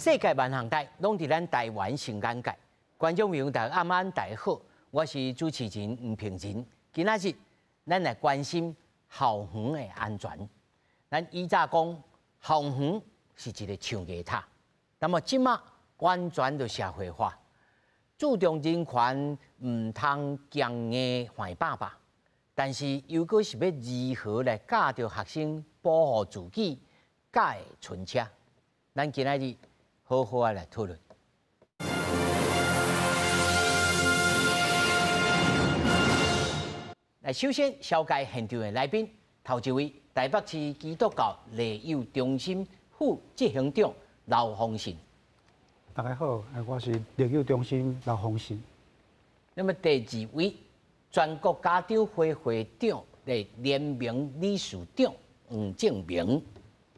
世界萬項台攏佇咱台灣新眼界。觀眾朋友大家暗安，大家好，我是主持人吳平仁。今仔日咱來關心校園的安全。咱以早講校園是一個象牙塔，那麼這馬完全就社會化，注重人權，毋通強硬橫霸霸。但是又閣是欲如何來教著學生保護自己，才會順車？咱今仔日好好仔來討論。來，首先紹介現場的來賓，頭一位台北市基督教禮友中心副執行長劉宏信。大家好，我是禮友中心劉宏信。那麼第二位，全國家長會會長的聯名理事長黃正明。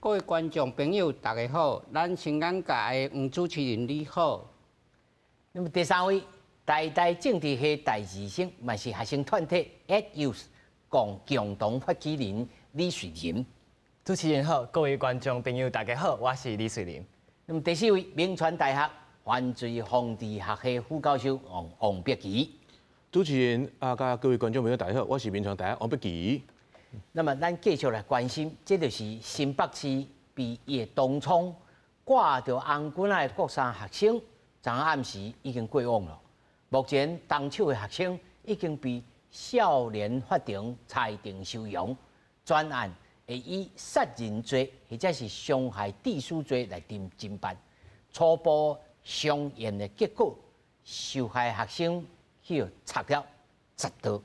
各位觀眾朋友，大家好，咱新眼界的黃主持人你好。那麼第三位，台大政治系大二生，嘛是學生團體 AdYouth 共同發起人李瑞林。主持人好，各位觀眾朋友大家好，我是李瑞林。那麼第四位，銘傳大學犯罪防治學系副教授王王碧琪。主持人啊，佮各位觀眾朋友大家好，我是銘傳大學王碧琪。那麼咱繼續來關心，這就是新北市被伊的同窗掛著紅軍仔的國三學生，昨暗時已經過往了。目前動手的學生已經被少年法庭裁定收容，專案會以殺人罪或者是傷害致死罪來偵辦。初步相驗的結果，受害學生去插了10刀。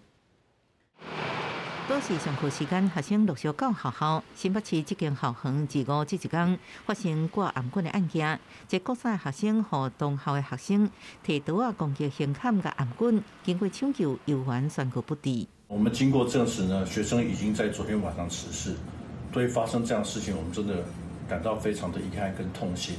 都是上課時間，學生陸續到學校。新北市這間校園二五這一天發生掛頷頸的案件，一個國三學生予同校的學生提刀仔攻擊胸坎佮頷頸，經過搶救，猶原宣告不治。我們經過證實呢，學生已經在昨天晚上辭世。對於發生這樣的事情，我們真的感到非常的遺憾跟痛心。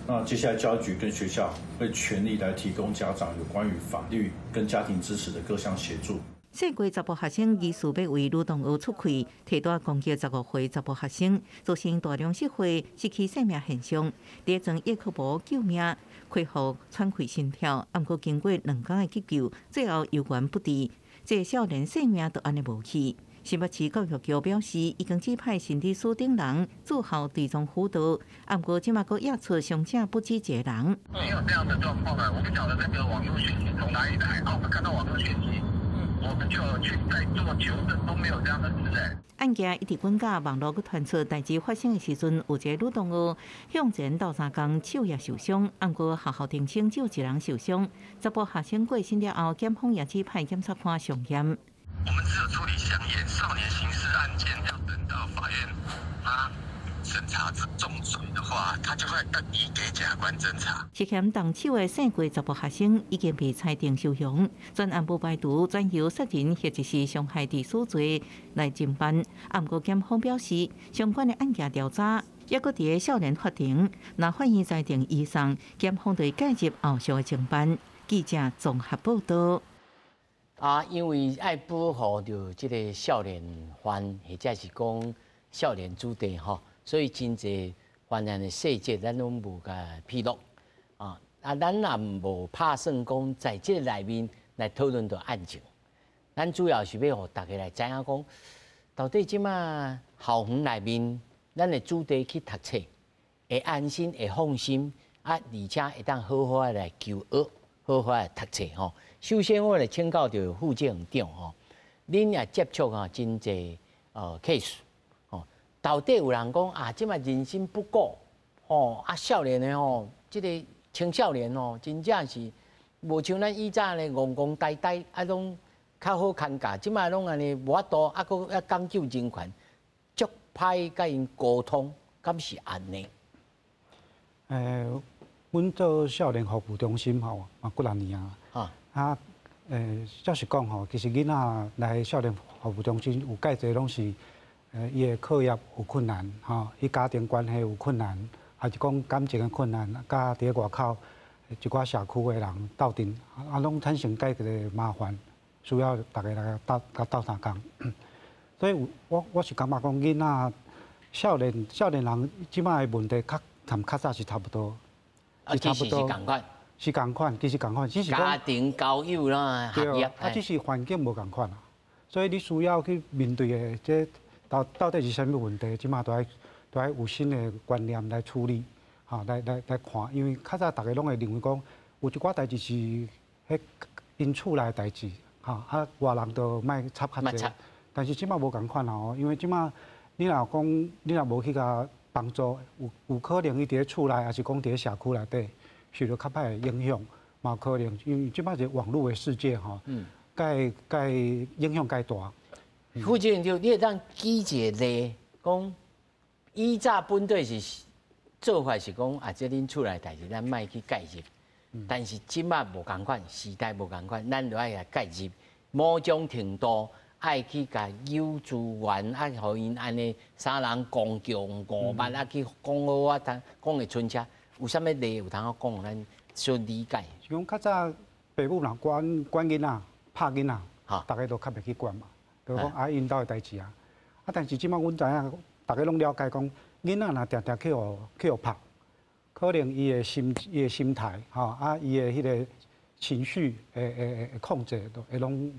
那接下來教育局跟學校會全力來提供家長有關於法律跟家庭支持的各項協助。姓郭查埔學生疑似欲為女同學出氣，提刀攻擊15歲查埔學生，造成大量失血，失去生命現象。佇咧醫學部救命，恢復喘氣心跳，毋過經過2工的急救，最後猶原不治。這個少年性命就按呢無去。新北市教育局表示，已經指派心理師等人駐校追蹤輔導，毋過這馬閣驗出傷者不止一個人。沒有這樣的狀況啊！我不曉得那個網路訊息從哪裡來，我們看到網路訊息，我們就去再做求證，都沒有這樣的事欸。案件一直滾到網路閣傳出，代誌發生的時陣，有一個女同學向前鬥相共，手也受傷，毋過學校澄清只有一人受傷。查埔學生過身了後，檢方也指派檢察官相驗。我們只有處理相驗少年刑事案件，要等到法院他審查重罪的話，他就會移給檢察官偵查。涉嫌動手的姓郭查埔學生已經被裁定收容，專案無排除轉由殺人或者是傷害致死罪來偵辦。毋過檢方表示，相關的案件調查猶閣佇咧少年法庭，若法院裁定移送，檢方就會介入後續的偵辦。記者綜合報道。啊，因為愛保護著這個少年犯，或者是講少年子弟吼，所以真濟犯案的細節，咱攏無共披露。啊，咱也無拍算講在這個內面來討論著案情。咱主要是欲予大家來知影講，到底這馬校園內面，咱的子弟去讀冊，會安心、會放心，啊，而且會當好好仔來求學，好好來讀冊吼。首先，我來請教著副執行長吼，恁也接觸啊真濟case 吼，到底有人講啊，這馬人心不古吼，啊少年的吼，這個青少年吼，真正是無像咱以早咧戇戇呆呆啊，攏較好牽教，這馬攏按呢無法度，啊，閣猶講究人權，足歹佮𪜶溝通，敢是按呢？阮做少年服務中心吼，嘛幾若年啊。啊，照實講吼，其實囡仔來少年服務中心有蓋濟攏是，伊的課業有困難，吼，伊家庭關係有困難，還是講感情的困難，佮佇咧外口一寡社區的人鬥陣，啊，攏產生介個麻煩，需要大家來鬥共鬥相共。所以我是感覺講，囡仔少年人這擺的問題較和較早是差不多。啊，差不多。是仝款。是仝款，其實仝款，只是家庭交友啦，學業。啊，只是環境無仝款啊，所以你需要去面對的這到底是啥物問題，這馬都愛有新的觀念來處理，吼，來看，因為較早大家攏會認為講，有一寡代誌是彼𪜶厝內的代誌，吼，啊外人就莫插較濟。但是這馬無仝款吼，因為這馬你若講你若無去共幫助，有可能伊佇咧厝內，抑是講佇咧社區內底受著較歹的影響，嘛有可能，因為這馬是網路的世界吼，蓋影響蓋大。副主任，你會當舉一個例，講以早本底是做法是講啊，這恁厝內代誌，咱莫去介入。但是這馬無仝款，時代無仝款，咱就愛來介入，某種程度愛去共有資源，啊，予𪜶按呢三人共強五萬啊，去講好啊，通講會順車。有啥物例有通好講，咱小理解。是講較早爸母若管管囡仔、拍囡仔，大家都較袂去管嘛，就講啊，𪜶兜的代誌啊。啊，但是這馬阮知影，大家攏了解講，囡仔若定定去予拍，可能伊的心態，吼啊，伊的彼個情緒會控制，都會攏，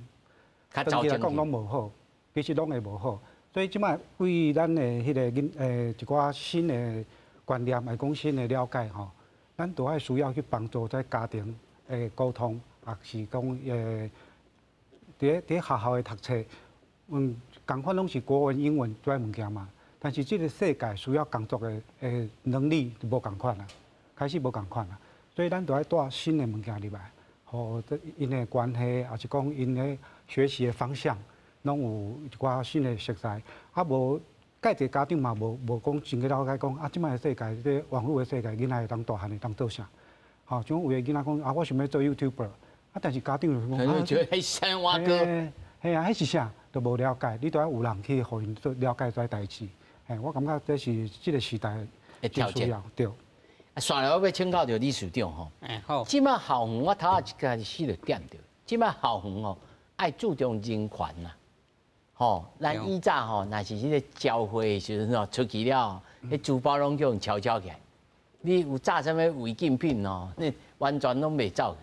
長期來講攏無好，其實攏會無好。所以這馬對咱的彼個囡一寡新的觀念，來講新的了解吼，咱都愛需要去幫助這家庭的溝通，抑是講佇咧學校的讀冊，仝款攏是國文、英文這物件嘛。但是這個世界需要工作的能力就無仝款啦，開始無仝款啦，所以咱都愛帶新的物件入來，予這𪜶的關係，抑是講𪜶的學習的方向，攏有一寡新的熟悉。啊，無蓋濟家長嘛無講真個了解講啊，這擺的世界，這個網路的世界，囡仔會當大漢會當做啥？吼，像有的囡仔講啊，我想欲做 YouTuber，啊，但是家長就講啊，覺得彼啥碗糕，嘿啊，彼是啥？都無了解，你都愛有人去予𪜶做了解這代誌。嘿，我感覺這是這個時代的挑戰。對。啊，煞來我欲請教著理事長吼。欸，好。這擺校園我頭仔一開始就點著，這擺校園吼愛注重人權啦。吼，咱以早吼，若是彼個朝會的時陣吼，出去了，彼書包攏叫𪜶抄抄起來。你有詐啥物違禁品吼，你完全攏袂走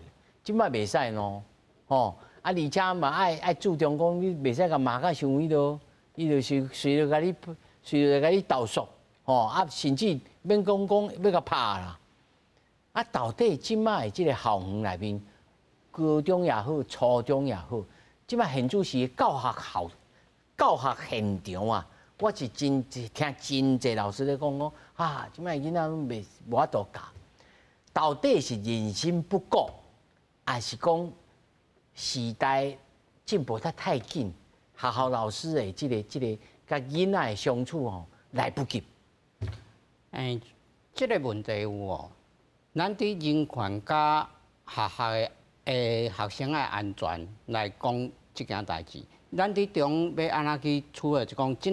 去。這擺袂使咯，吼。啊，而且嘛愛注重講，你袂使共罵甲傷彼落，伊就是隨著共你。隨著共你投訴，吼啊，甚至免講講欲共拍啦。啊，到底這擺的這個校園內面，高中也好，初中也好，這擺現主時教學校、教學現場啊，我是真聽真濟老師咧講講，啊，這擺囡仔攏袂無法度教。到底是人心不古，抑是講時代進步得太緊，學校老師的這個佮囡仔的相處吼來不及。欸，這個問題有哦，咱佇人權佮學校的學生的安全來講這件代誌，咱佇中欲按怎去處理？就講這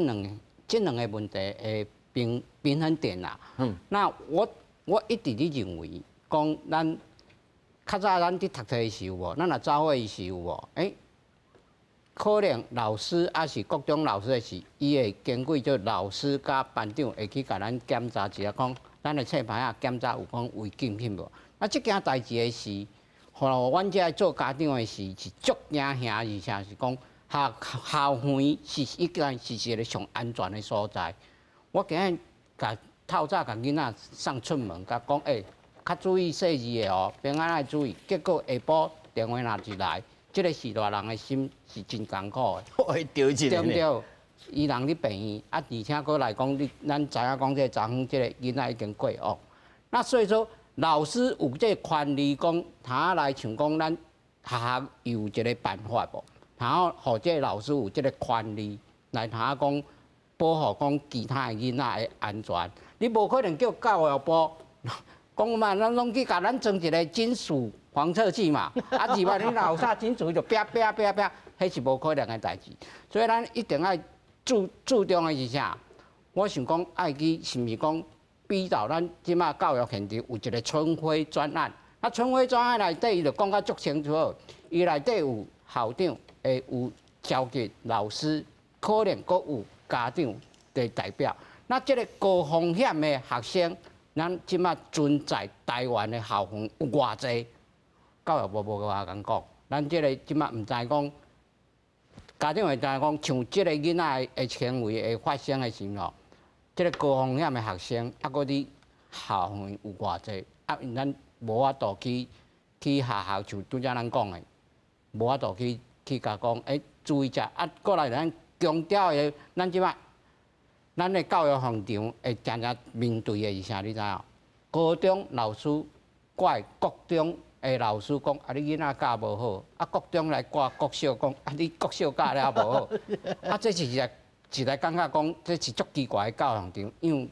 兩個問題的平衡點啦。那我一直佇認為，講咱較早咱佇讀冊的時有無？咱若走伙的時有無？欸，可能老師抑是國中老師的時，伊會經過這老師佮班長會去共咱檢查一下，講咱的冊牌仔檢查有講違禁品無？啊，這件代誌的時，予阮這做家長的時是足驚嚇，而且是講校園是一個是一個上安全的所在。我今日共透早共囡仔送出門，共講欸，較注意細膩的哦，平安愛注意。結果下晡電話若一來，這個時大人的心是真艱苦的。會著一對毋對？伊人佇病院，啊，而且閣來講，你咱知影講這個昨昏這個囡仔已經過往。那所以說，老師有這個權利講，通來像講咱學校有一個辦法無？然後予這個老師有這個權利來通講保護講其他的囡仔的安全。你無可能叫教育部講嘛，咱攏去共咱裝一個金屬防測器嘛，啊，二萬你若有啥金屬就啪啪啪啪，彼是無可能的代誌。所以咱一定愛注重的是啥？我想講愛去，是毋是講比照咱這馬教育現場有一個春暉專案？啊，春暉專案內底伊就講甲足清楚，伊內底有校長，會有召集老師，可能閣有家長的代表。那這個高風險的學生，咱這馬存在台灣的校園有偌濟，教育部無話共講，咱這个這馬毋知講，家長會知講，像這个囡仔的行為會發生的時候，這个高風險的學生，啊，閣佇校園有偌濟，啊，因咱無法度去學校，像拄才咱講的，無法度去共講，注意者，啊，過來咱強調的，咱這馬。咱的教育現場會常常面對的是啥？你知影？高中老師怪國中的老師講，啊，你囡仔教無好；啊，國中來怪國小講，啊，你國小教了無好。啊，這是一個感覺講，這是足奇怪的教育現場，因為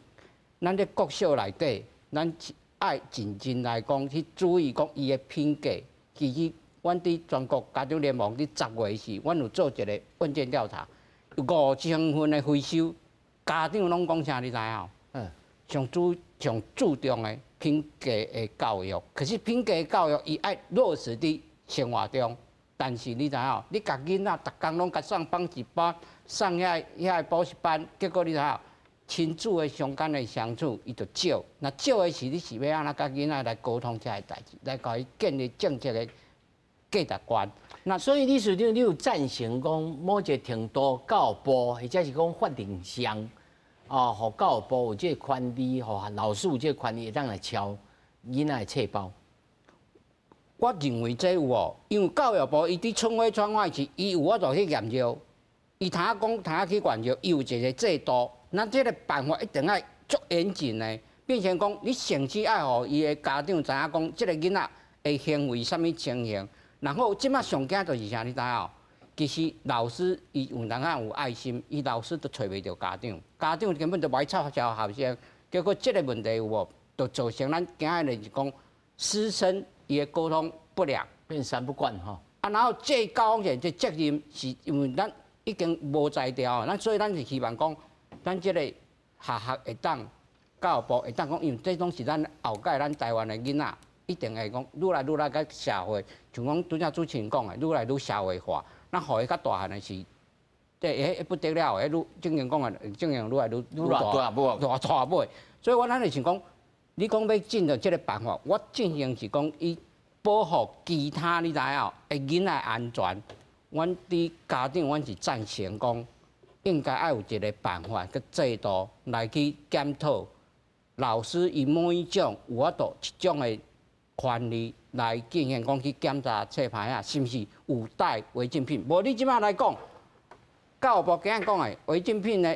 咱咧國小內底，咱是愛認真來講去注意講伊的品格。其實，阮佇全國家長聯盟佇10月時，阮有做一个問卷調查，5000份的回收。家長攏講啥？你知影？上注重的品格的教育，可是品格的教育伊愛落實佇生活中。但是你知影？你共囡仔逐工攏共送補習班，送遐個補習班，結果你知影？親子的相間的相處，伊就少。若少的時，你是欲按怎共囡仔來溝通這个代誌，來共伊建立正確的價值觀。那所以理事長，你有贊成講某一個程度教育部，或者是講法令上，哦，予教育部有這个權利，予老師有這个權利，會當來抄囡仔的冊包。我認為這有哦，因為教育部伊佇春暉窗口時，伊有法度去驗尿，伊通講通去驗尿，伊有一個制度。那這个辦法一定愛足嚴謹的，變成講你甚至愛予伊的家長知影講，這个囡仔的行為啥物情形。然後這馬上驚就是啥，你知影？其實老師伊有當仔有愛心，伊老師都揣袂著家長，家長根本就無愛插潲學生，結果這个問題有無，就造成咱驚的就是講師生伊的溝通不良，變三不管吼。啊，然後這高風險這責任是因為咱已經無才調，咱所以咱是希望講，咱這個學校會當教育部會當講，因為這攏是咱後蓋咱台灣的囡仔。一定會講愈來愈來較社會，像講拄才主持人講的，愈來愈社會化。咱予伊較大漢的時，這彼不得了，彼愈正經講的，正經愈來愈愈大大大尾。所以我咱就想講，你講欲進入這个辦法，我進行是講以保護其他你知影的囡仔安全。阮佇家長，阮是贊成講，應該愛有一个辦法佮制度來去檢討老師伊每一種有法度一種的權利來進行講去檢查冊牌仔，是毋是有帶違禁品？無你這馬來講，教育部今日講的違禁品的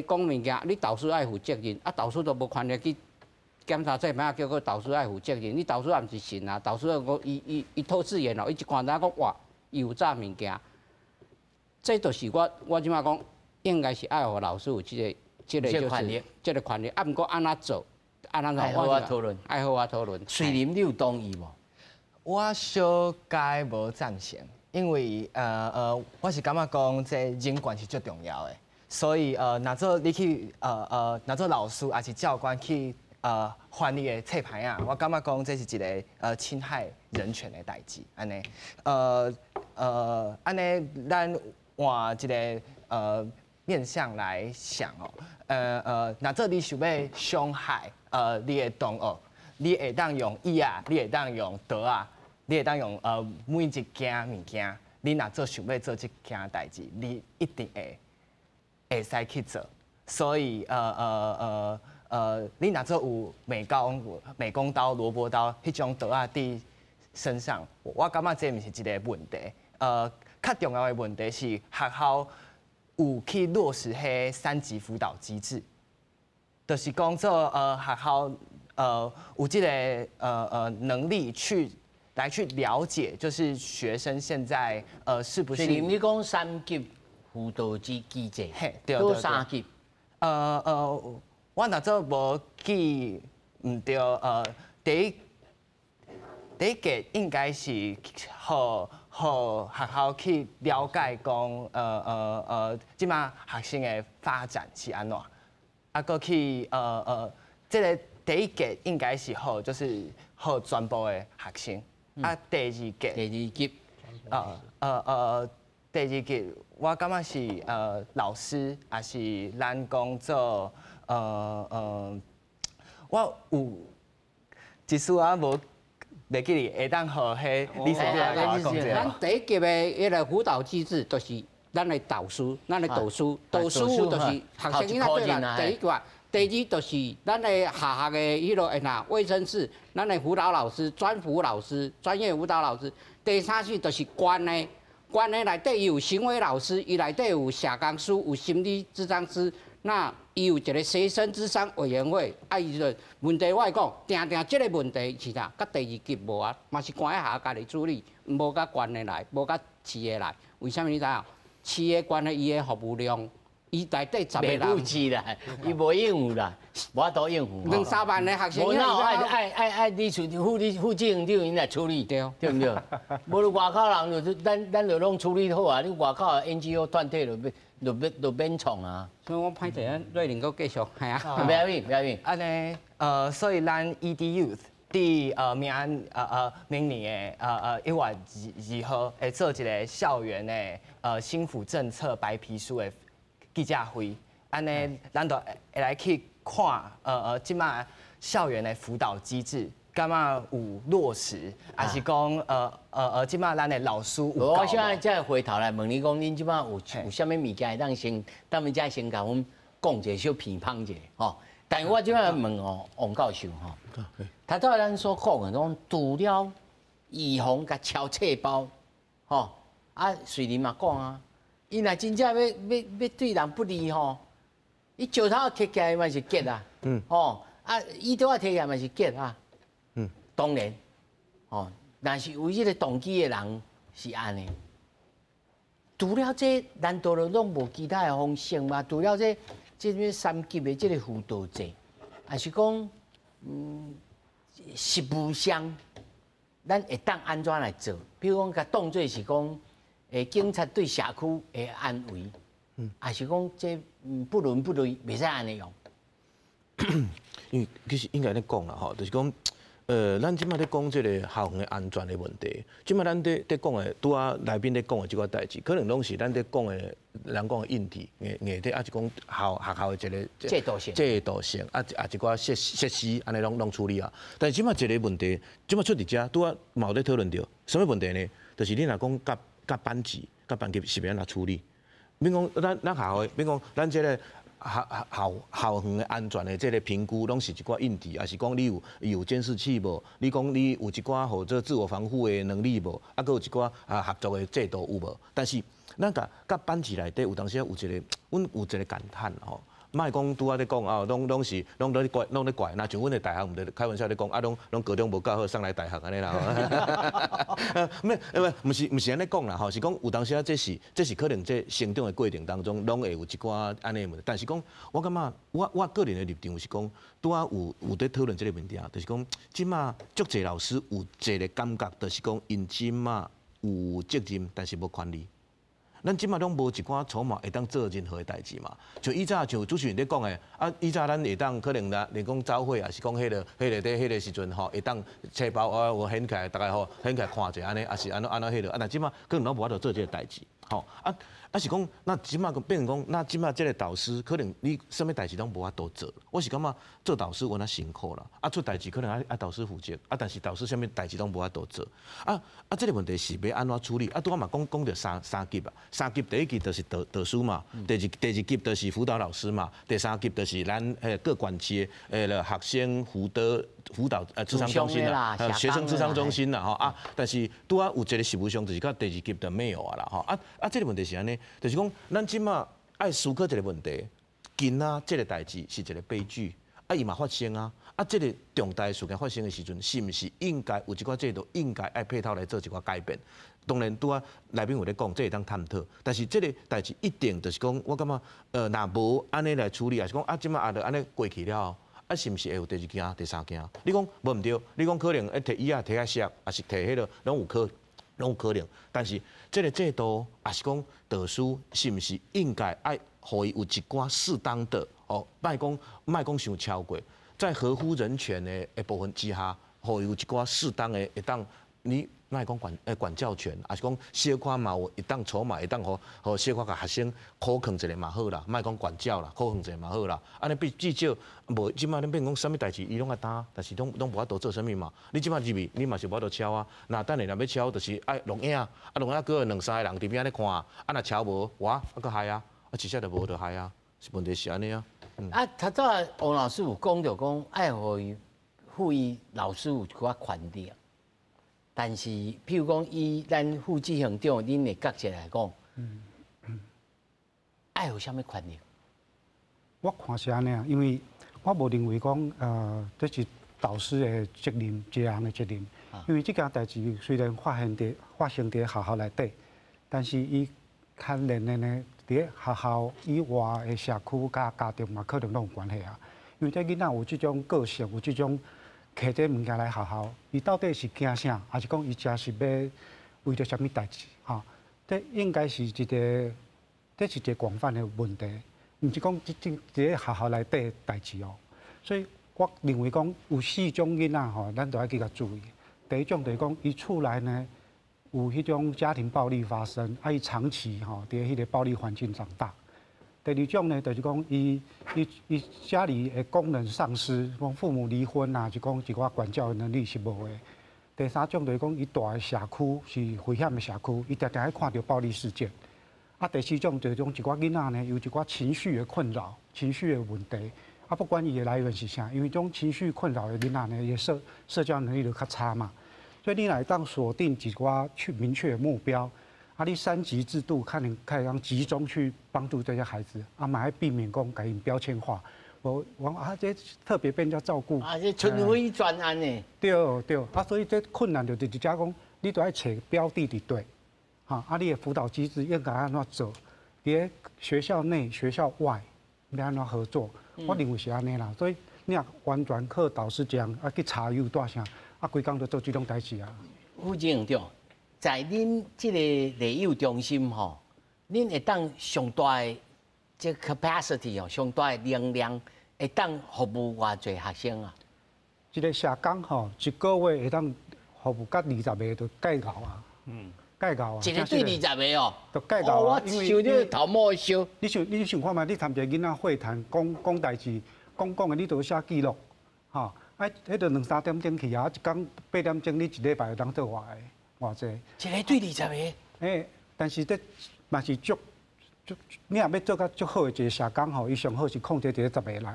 講物件，你導師愛負責任，啊導師都無權力去檢查冊牌仔，叫做導師愛負責任。你導師也毋是神啊，導師講伊透視眼哦，伊一看知影講哇，伊有詐物件。這就是我這馬講，應該是愛予老師有這個就是這个權利，啊，毋過按怎做？愛好好討論，愛好好討論。瑞林，你有同意無？我小解無贊成，因為我是感覺講這人權是最重要的，所以若做你去若做老師抑是教官去翻伊的冊牌仔，我感覺講這是一个侵害人權的代誌，按呢，按呢，咱換一个面向來想哦，若做你想欲傷害你的同學，你會當用椅仔，你會當用桌仔，你會當用每一件物件，你若做想欲做這件代誌，你一定會使去做。所以你若做有美工刀、蘿蔔刀彼種刀仔佇身上，我感覺這毋是一个問題。較重要的問題是學校有去落實彼三級輔導機制，就是講做學校有這个能力去來去了解，就是學生現在是不是？你講三級輔導機制，嘿，對。佗三級？我若做無記毋對，第一個應該是予學校去了解講，這馬學生的發展是按怎，啊，閣去這个第一個應該是予就是予全部的學生，啊，第二個，第二級，第二級我感覺是老師，抑是咱講做我有一絲仔無袂記得會當予彼理事長來共我講者。咱第一級的彼个輔導機制，就是咱的導師，咱的導師，導師就是學生囡仔對啦。第一個，第二就是咱的學校的彼落那衛生室，咱的輔導老師、專輔老師、專業輔導老師。第三是就是縣的，縣的內底有行為老師，伊內底有社工師、有心理諮商師，那伊有一個學生諮商委員會，啊，伊就問題我會講，定定這個問題是啥？佮第二級無啊，嘛是關喺學校家己處理，無佮縣的來，無佮市的來。為啥物你知影？市的縣的伊的服務量，伊內底十個人。袂啦，伊無應付啦，無法度應付。兩三萬个學生。無那愛愛愛愛你處副你副院長𪜶來處理，對對毋對？無你外口人就咱咱就攏處理好啊，你外口的 NGO 團體就免就免就免創啊。所以我歹勢，咱瑞麟閣繼續，係啊。袂要緊，袂要緊。按呢，所以咱 ED Youth 佇明年的1月2號會做一个校園的心輔政策白皮書的記者會，按呢，咱就會來去看這馬校園的輔導機制，敢若有落實，抑是講這馬咱的老師有夠。我現在再回頭來問你講，恁這馬有啥物物件會當先，等下才先共阮講一下，小評判一下，吼。但是我這馬問哦，王教授吼，頭拄仔咱所講的講，除了預防共抄冊包，吼，啊，瑞麟嘛講啊，伊若真正欲對人不利吼，伊石頭提起來嘛是結啊，吼，啊，椅桌仔提起來嘛是結啊，當然，吼，若是有這个動機的人是按呢。除了這，難道就攏無其他的方式嗎？除了這，這啥三級的這个輔導制，抑是講，實務上，咱會當按怎來做？比如講，共當做是講，警察對社區的安危，抑是講這不倫不類，袂使按呢用。因為其實應該按呢講啦，吼，就是講，咱這馬咧講這个校園的安全的問題，這馬咱咧講的，拄仔來賓咧講的這寡代誌，可能攏是咱咧講的，人講的硬體、硬硬體，抑是講校學校的一个制度性、制度性，啊啊一寡設設施，按呢攏攏處理啊。但是這馬一个問題，這馬出佇遮，拄仔嘛有咧討論著，啥物問題呢？就是你若講佮佮班級、佮班級是欲按怎處理？免講咱咱學校的，免講咱這个。學校校園的安全的這个評估，攏是一寡硬體，抑是講你有有監視器無？你講你有一寡予做自我防護的能力無？啊，閣有一寡啊合作的制度有無？但是咱共佮班級內底有當時有一个，阮有一个感嘆吼。莫講拄仔咧講啊，攏攏是攏咧怪，攏咧怪。若像阮的大學，毋著開玩笑咧講啊，攏攏高中無教好，送來大學按呢啦。毋毋是毋是按呢講啦吼，是講有當時啊，這是這是可能這成長的過程當中，攏會有一寡按呢的問題。但是講，我感覺我我個人的立場是講，拄仔有有佇討論這个問題啊，就是講，這馬足濟老師有一个感覺，就是講𪜶這馬有責任，但是無權利。咱這馬攏無一寡籌碼會當做任何的代誌嘛。像以早像主持人咧講的，啊，以早咱會當可能啦，連講早會，抑是講彼个彼个佇彼个時陣吼，會當冊包啊，有掀起來，逐家吼掀起來看者按呢，抑是按怎按怎彼落，啊，但這馬可能攏無法度做這个代誌，吼，啊。啊是講，那這馬變成講，那這馬這个導師可能你啥物代誌攏無法度做。我是感覺做導師有哪辛苦啦，啊出代誌可能愛愛導師負責，啊但是導師啥物代誌攏無法度做。啊啊，這个問題是欲按怎處理？啊拄仔嘛講講著三三級啊，三級第一級就是導導師嘛，第二第二級就是輔導老師嘛，第三級就是咱彼各縣市的彼个學生輔導輔導諮商中心啦，學生諮商中心啦吼啊，但是拄仔有一个實務上就是到第二級就沒有啊啦吼啊啊，這个問題是按呢。就是講，咱這馬愛思考一个問題，囡仔這个代誌是一个悲劇，啊，伊嘛發生啊，啊，這个重大事件發生的時陣，是毋是應該有一寡制度應該愛配套來做一寡改變？當然，拄仔來賓有咧講，這會當探討，但是這个代誌一定就是講，我感覺，若無按呢來處理，抑是講啊，這馬啊，就按呢過去了後，啊，是毋是會有第二件、第三件？你講無毋對，你講可能愛提椅仔提較摔，抑是提彼个攏有可。攏有可能，但是這个制度，抑是講導師是毋是應該愛予伊有一寡適當的哦，莫講莫講傷超過，在合乎人權的的部分之下，予伊有一寡適當的會當你那會講管教權，抑是講小可嘛有會當籌碼，會當予予小可共學生苦勸一下嘛好啦，莫講管教啦，苦勸一下嘛好啦。按呢比至少無這擺恁變講啥物代誌，伊攏愛擔，但是攏無法度做啥物嘛。你這擺入去，你嘛是無法度敲啊。若等下若欲敲，就是愛錄影，啊錄影閣有兩三個人佇邊仔咧看，啊若敲無，哇，啊閣害啊，啊一隻就無就害啊，是問題是按呢啊。啊，頭拄仔王老師有講著講，愛予伊賦予老師有一寡權力。但是，譬如講，以咱副執行長恁的角色來講，愛有啥物權力？我看是按呢啊，因為我無認為講，這是導師的責任，一個人的責任。因為這件代誌雖然發生佇學校內底，但是伊牽連的呢，佇學校以外的社區佮家庭嘛，可能攏有關係啊。因為這囡仔有這種個性，有這種。提這物件來學校，伊到底是驚啥，抑是講伊真是欲為著啥物代誌？吼，這應該是一個，這是一個廣泛的問題，毋是講這佇咧學校內底的代誌哦。所以我認為講有四種囡仔吼，咱都愛去共注意。第一種就是講，伊厝內呢有彼種家庭暴力發生，啊，伊長期吼佇彼個暴力環境長大。第二種呢，就是講伊家裡的功能喪失，講父母離婚啊，就講一寡管教的能力是無的。第三種就是講，伊蹛的社區是危險的社區，伊定定會看著暴力事件。啊，第四種就是講一寡囡仔呢，有一寡情緒的困擾、情緒的問題。啊，不管伊的來源是啥，因為這種情緒困擾的囡仔呢，伊社交能力就較差嘛。所以你若會當鎖定一寡去明確的目標。啊，你三級制度可能可以講集中去幫助這些孩子，啊，嘛愛避免講共𪜶標籤化。我啊，這特別被人家照顧。啊，這春暉專案呢？對對，啊，所以這困難就是佇遮講，你都愛揣標的佇佗，哈，啊，你的輔導機制應該按怎做？佇學校內、學校外，欲按怎合作？我認為是按呢啦。所以你若完全靠導師講，啊去查有帶啥，啊，規工就做這種代誌啊。副執行長，在恁這個麗幼中心吼，恁會當上大的這 capacity 哦，上大的能量會當服務偌濟學生啊？一個社工吼，一個月會當服務到二十個就蓋夠啊。蓋夠啊。一個對二十個哦。就蓋夠啊。我想你頭毛燒。你想看覓？你談一個囡仔會談，講講代誌，講講的，你都寫記錄，吼，啊，彼就兩三點鐘去啊，一工八點鐘，你一禮拜會當做偌个？偌濟？一個對二十個。欸，但是這嘛是足足，你若欲做較足好的一個社工吼，伊上好是控制佇咧十個內，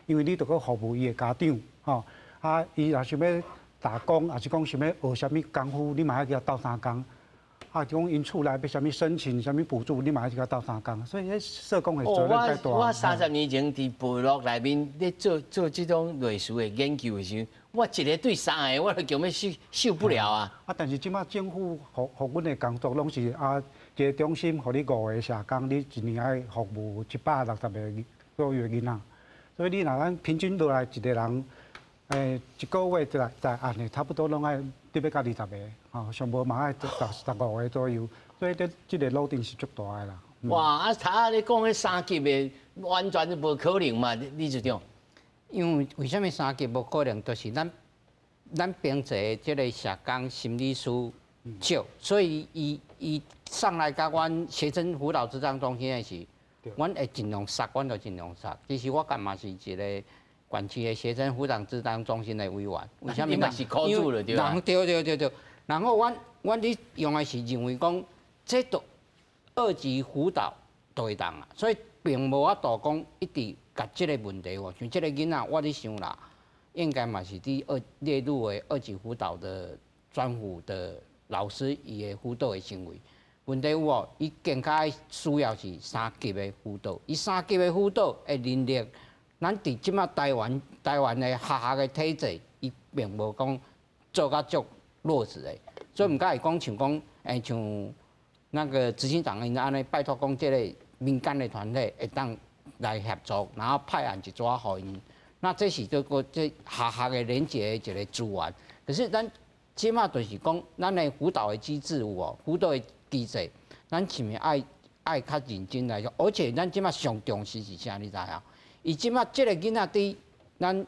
因為你著閣服務伊的家長，吼，啊，伊若想欲打工，抑是講想欲學啥物功夫，你嘛愛共伊鬥相共。啊，講𪜶厝內欲啥物申請啥物補助，你嘛愛去共鬥相共。所以，彼社工的責任較大。我30年前佇部落內面咧做這種類似的研究的時陣，我一個對三個，我就強欲受不了啊！啊，但是這擺政府予阮的工作攏是啊，一個中心予你五個社工，你一年愛服務160個左右的囡仔。所以你若咱平均落來一個人，一個月在在按的，差不多攏愛得欲到二十個，吼，上無嘛愛十五個左右，所以這個 loading 是足大的啦。哇！啊，頭仔你講彼三級的，完全就無可能嘛，理事長。因為為啥物三級無可能？就是咱編制的這個社工心理師少，所以伊上來共阮學生輔導諮商中心的時，阮會盡量殺，阮就盡量殺。其實我幹嘛是一個縣市的學生輔導諮商中心的委員，為啥物？你嘛是苦主了對吧？對對對對，然後阮咧用的是認為講，這都二級輔導就會當啊，所以並無法度講一直共這個問題哦，像這個囡仔，我咧想啦，應該嘛是佇二列入為二級輔導的專輔的老師伊的輔導的行為。問題有哦，伊更較需要是三級的輔導，伊三級的輔導的能力，咱佇這擺台灣的學校的體制，伊並無講做甲足落實的，所以毋敢會講像講，像那個執行長𪜶按呢拜託講，這個民間的團體會當來協助，然後派案一撮予𪜶，那這是這個這學校的連結的一個資源。可是咱這擺就是講，咱的輔導的機制有無？輔導的機制，咱是毋是愛較認真來做？而且咱這擺上重視是啥？你知影？伊這擺這個囡仔佇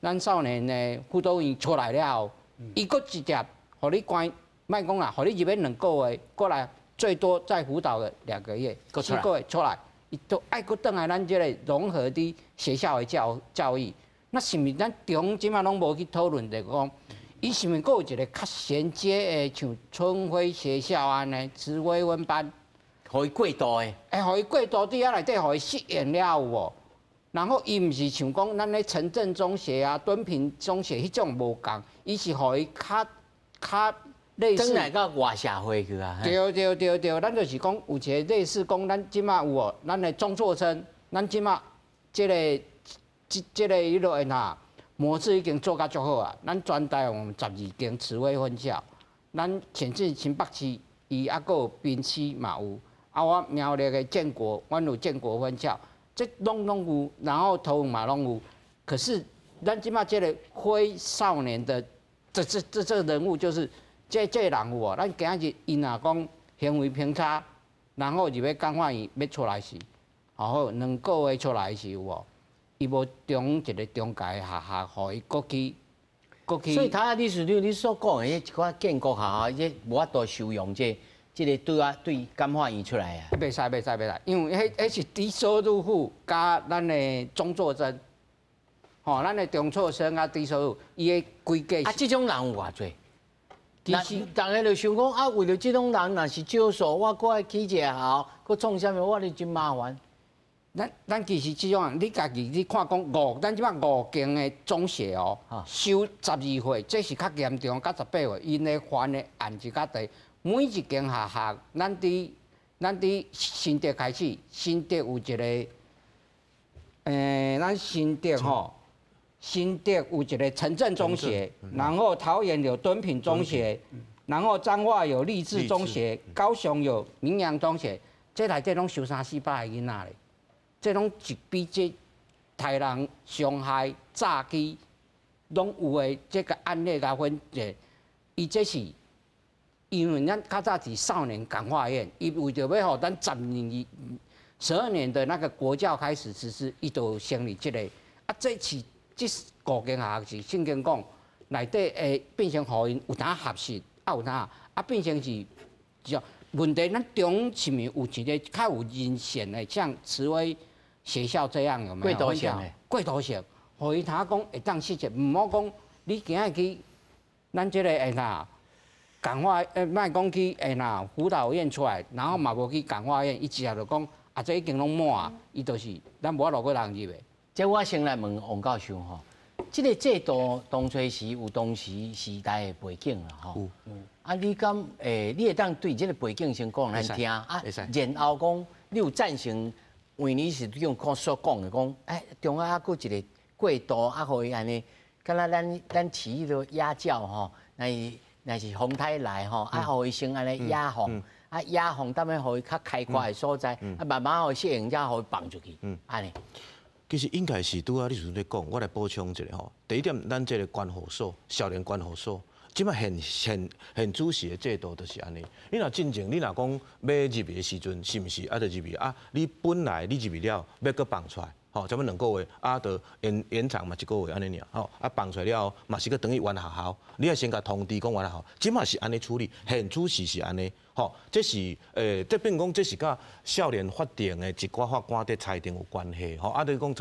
咱少年的輔導院出來了後，伊閣直接予你關，莫講啦，予你入去2個月，過來最多再輔導個2個月，4個月出來，伊都愛閣轉來咱這个融合佇學校的教育。那是毋是咱中這馬攏無去討論著講，伊是毋是閣有一个較銜接的，像春暉學校按呢，慈威分班，予伊過渡的，會予伊過渡佇遐內底，予伊適應了有無？然後伊毋是像講咱咧城鎮中學啊、敦品中學彼種無仝，伊是予伊較較類似。轉來到外社會去啊！對對對對，咱就是講有一个類似講，咱這馬有無？咱的中輟生，咱這馬這个這個彼落的模式已經做甲足好啊！咱全台灣12間慈威分校，咱甚至新北市伊猶閣有賓區嘛有，啊我苗栗的建國，阮有建國分校，這攏有，然後桃園嘛攏有。可是咱這馬這个非少年的這個人物就是這個人有無？咱今日伊若講行為偏差，然後入去感化院欲出來時，好2個月出來時有無？伊無中一个中介學校，予伊閣去，閣去。所以頭仔理事長你所講的彼一寡建國學校，這無法度收容這个對啊對感化院出來啊。袂使袂使袂使，因為彼是低收入戶佮咱的中輟生，吼，咱的中輟生佮低收入，伊的規格。啊，這種人有偌濟？其實，逐家就想講啊，為著這種人，若是少數，我閣愛起一個學校，閣創啥物，我就真麻煩。咱其實這種人，你家己你看講五，咱這擺五間的中學哦，收12歲，這是較嚴重，佮18歲，𪜶的犯的案是較濟。每一間學校，咱佇新竹開始，新竹有一个，咱新竹吼，新竹有一个城鎮中學，然後桃園有敦品中學，然後彰化有勵志中學，高雄有明陽中學，這內底攏收三四百个囡仔咧。這攏是比這刣人、傷害、詐欺，攏有的這个案例共分者，伊這是因為咱較早佇少年感化院，伊為著欲予咱10年、12年的那个國教開始實施，伊就成立這个。啊，這是這五間學校是聖經講內底會變成予𪜶有當學習，啊有當啊變成是就問題，咱中是毋是有一个較有人性的，像慈威學校這樣有沒有？過渡性的，過渡性，予伊通講會當適應，毋好講你今日去咱這个會哪感化，莫講去會哪輔導院出來，然後嘛無去感化院，伊直接就講啊，這已經攏滿啊，伊就是咱無法度閣通入的。這我先來問王教授吼，這个制度當初時有當時時代的背景啦吼。啊，你敢你會當對這个背景先講咱聽啊？然後講你有贊成？為你是用講所講的講，中央猶閣一个過渡啊，予伊按呢，敢若咱飼彼个野鳥吼，若是風颱來吼，啊，予伊先按呢野放，啊野放，等下予伊較開闊的所在，啊慢慢予伊適應，才予伊放出去，按呢。其實應該是拄仔你時陣咧講，我來補充一下吼。第一點，咱這个觀護所、少年觀護所，這擺現主時的制度就是按呢。你若進前，你若講欲入去的時陣，是毋是啊？就入去啊？你本來你入去了，欲閣放出來，吼，差不多2個月，啊，就延長嘛一個月按呢爾，吼，啊放出來了後，嘛是閣轉去原學校，你愛先共通知講原學校，這馬是按呢處理，現主時是按呢，吼，這是這變講這是佮少年法庭的一寡法官佇裁定有關係，吼，啊，你講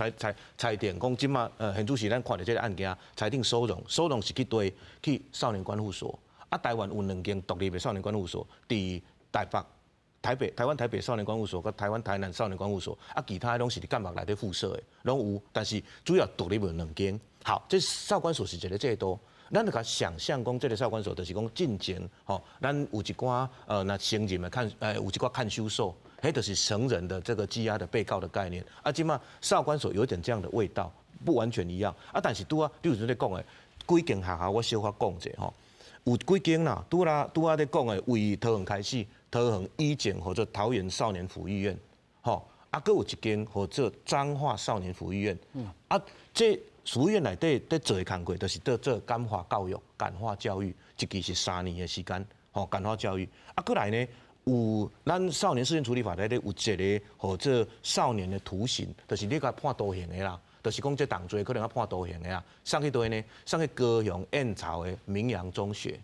裁定講這馬現主時咱看著這个案件，裁定收容，收容是去佗去少年觀護所，啊，台灣有兩間獨立的少年觀護所，佇台北。台北、台灣台北少年觀護所，佮台灣台南少年觀護所，啊，其他攏是佇監獄內底附設的，攏有，但是主要獨立有兩間。好，這少觀所是一个制度，咱就共想象講，這个少觀所就是講進前吼，咱有一寡若成人的看，有一寡看守所，彼就是成人的這个羈押的被告的概念。啊，這馬少觀所有點這樣的味道，不完全一樣。啊，但是拄仔你有陣咧講的，幾間學校我小可講者吼，有幾間啦，拄仔咧講的，為桃園開始。桃園以前號做桃園少年輔育院，吼，啊，閣有一間號做彰化少年輔育院，啊，這輔育院內底佇做的工課，就是佇做感化教育、感化教育，一期是3年的時間，吼，感化教育。啊，閣來呢，有咱少年事件處理法內底有一个號做少年的徒刑，就是你共判徒刑的啦，就是講這重罪可能要判徒刑的啊，送去佗呢？送去高雄燕巢的明陽中學。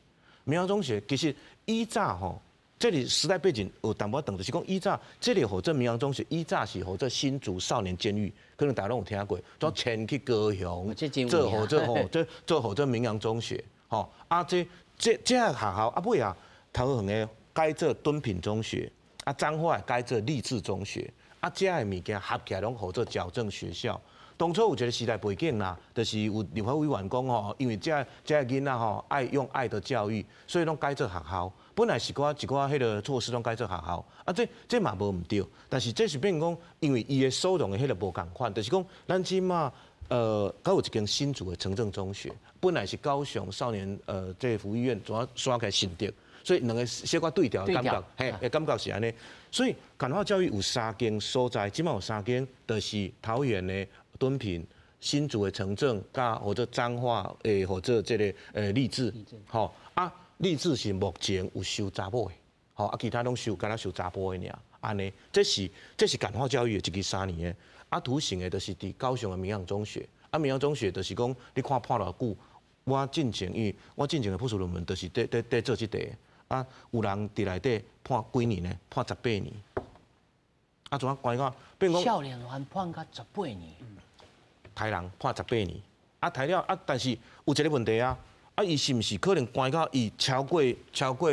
明陽中學其實以早吼，這裡時代背景有淡薄仔長，就是講以早這個號做明陽中學，以早是號做新竹少年監獄，可能大家攏有聽過，都遷去高雄，做號做吼，做做號做明陽中學，吼啊這這這個學校啊尾啊，桃園的改做敦品中學，啊彰化改做勵志中學，啊這个物件合起來攏號做矯正學校。當初有一個時代背景啦，就是有立法委員講吼，因為這這个囡仔吼愛用愛的教育，所以攏改做學校。本來是寡一寡彼个措施攏改做學校，啊這這嘛無毋對，但是這是變講，因為伊的收容的彼个無仝款，就是講咱這馬閣有一間新竹的誠正中學，本來是高雄少年這個福利院，怎徙去新竹，所以兩个小可對調的感覺，嘿，的感覺是按呢。所以感化教育有三間所在，這馬有三間，就是桃園的敦品、新竹的誠正，佮或者彰化的或者這个勵志，吼啊勵志是目前有收查某的，吼啊其他攏收敢若收查埔的爾，按呢，這是感化教育的一支三年的，啊圖形的就是佇高雄的明陽中學，啊明陽中學就是講你看判偌久，我進前因為我進前的博士論文就是佇佇佇做這塊，啊有人佇內底判幾年呢？判18年，啊怎啊關到變講少年犯判到十八年。刣人判十八年，啊刣了啊，但是有一个問題啊，啊伊是毋是可能關到伊超過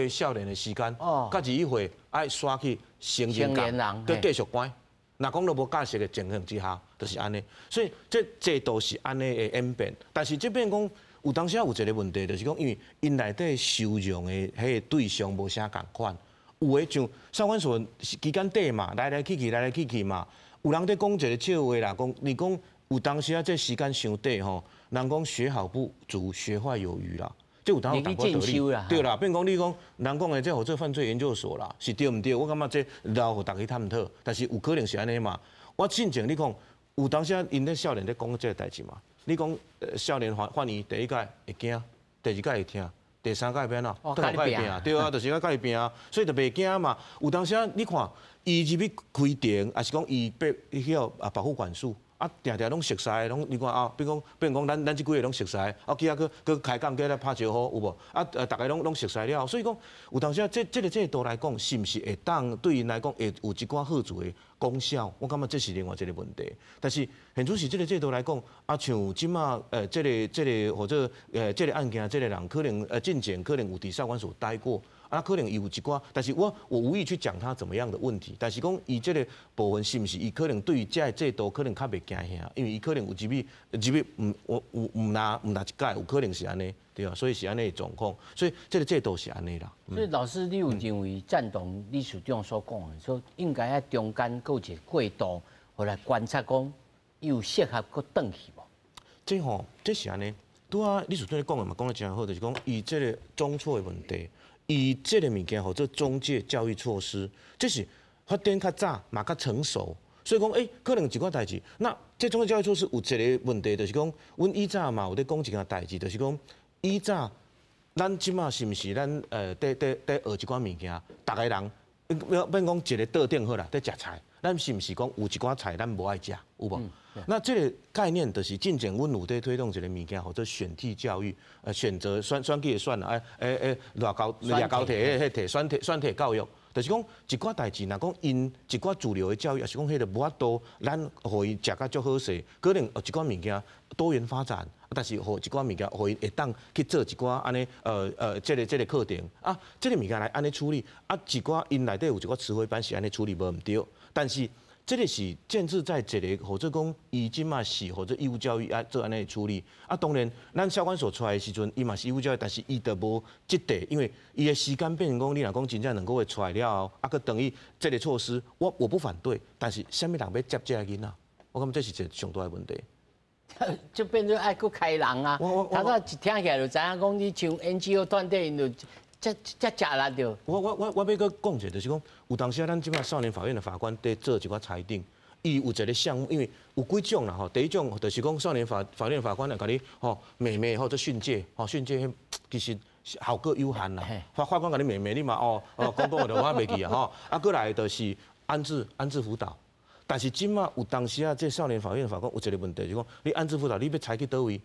少年的時間，到21歲愛徙去成年監，閣繼續關。若講都無假釋的情形之下，就是按呢。所以這制度是按呢的演變，但是這變講有當時有一個問題，就是講因為𪜶內底收容的彼个對象無啥仝款，有的像少管所期間短嘛，來來去去來來去去嘛，有人佇講一個笑話啦，講你講。有當時啊，這時間傷短吼，人講學好不足，學壞有餘啦。這有當有淡薄道理。對啦，變講你講人講的這號做犯罪研究所啦，是對毋對？我感覺這留予大家探討，但是有可能是按呢嘛。我進前你講有當時啊，𪜶咧少年咧講這个代誌嘛。你講少年犯犯伊第一擺會驚，第二擺會疼，第三擺欲按怎？閣共伊拚，對啊，就是愛佮伊拚，所以就袂驚嘛。有當時啊，你看伊入去開庭，抑是講伊被彼個啊保護管束。啊，定定攏熟似，攏你看啊，比如講，比如講，咱咱這幾个攏熟似，啊，去遐閣閣開講，閣來拍招呼，有無？啊，逐个攏攏熟似了，所以講，有當時啊，這這个制度來講，是毋是會當對𪜶來講會有一寡好處的功效？我感覺這是另外一个問題。但是現此時這个制度來講，啊，像這馬這个這个或者這个案件，這个人可能進前可能有佇少管所待過。啊，可能伊有一寡，但是我我無意去講他怎麼樣的問題，但是講伊這个部分是毋是伊可能對於這个制度可能較袂驚嚇，因為伊可能有入去入去毋有有毋若毋若一擺，有可能是按呢，對啊，所以是按呢的狀況，所以這个制度是按呢啦。所以老師，你有認為贊同理事長所講的，說應該喺中間閣有一個過渡，予來觀察講，伊有適合閣轉去無？這吼，這是按呢，拄仔理事長咧講的嘛，講得真好，就是講伊這个中輟的問題。伊這个物件號做中介教育措施，這是發展較早嘛較成熟，所以講，欸，可能一寡代誌。那這中介教育措施有一个問題，就是講，阮以早嘛有咧講一件代誌，就是講，以早咱這馬是毋是咱佇佇佇學一寡物件，逐个人，免講一个桌頂好啦，佇食菜，咱是毋是講有一寡菜咱無愛食，有無？那這个概念就是進前阮有佇推動一个物件，號做選剔教育，選擇選選舉的選啦，欸欸欸，掠交掠交替彼彼選題選題教育，就是講一寡代誌，若講𪜶一寡主流的教育，抑是講彼个無法度，咱予伊食甲足好勢，可能一寡物件多元發展，但是予一寡物件，予伊會當去做一寡按呢，這个這个課程啊，這个物件來按呢處理，啊，一寡𪜶內底有一寡詞彙班是按呢處理無毋對，但是。這个是建置在一个，或者講伊這馬是或者義務教育啊做按呢處理。啊，當然，咱少管所出來的時陣，伊嘛是義務教育，但是伊就無這塊，因為伊的時間變成講，你若講真正2個月出來了後，啊，閣等於這个措施，我我不反對，但是啥物人欲接這个囡仔？我感覺這是一个上大的問題。就變做愛閣開人啊！頭拄一聽起來就知影講，你像 NGO 團體𪜶就遮遮食力著。我我我我欲閣講一下，就是講有當時啊，咱這馬少年法院的法官佇做一寡裁定，伊有一个項目，因為有幾種啦吼。第一種就是講少年法法院法官來共你吼罵罵或者訓誡，吼訓誡其實效果有限啦。法法官共你罵罵你嘛哦哦講講就我袂記啊吼。啊，閣來就是安置安置輔導，但是這馬有當時啊，這少年法院的法官有一个問題，就是講你安置輔導，你欲裁去佗位？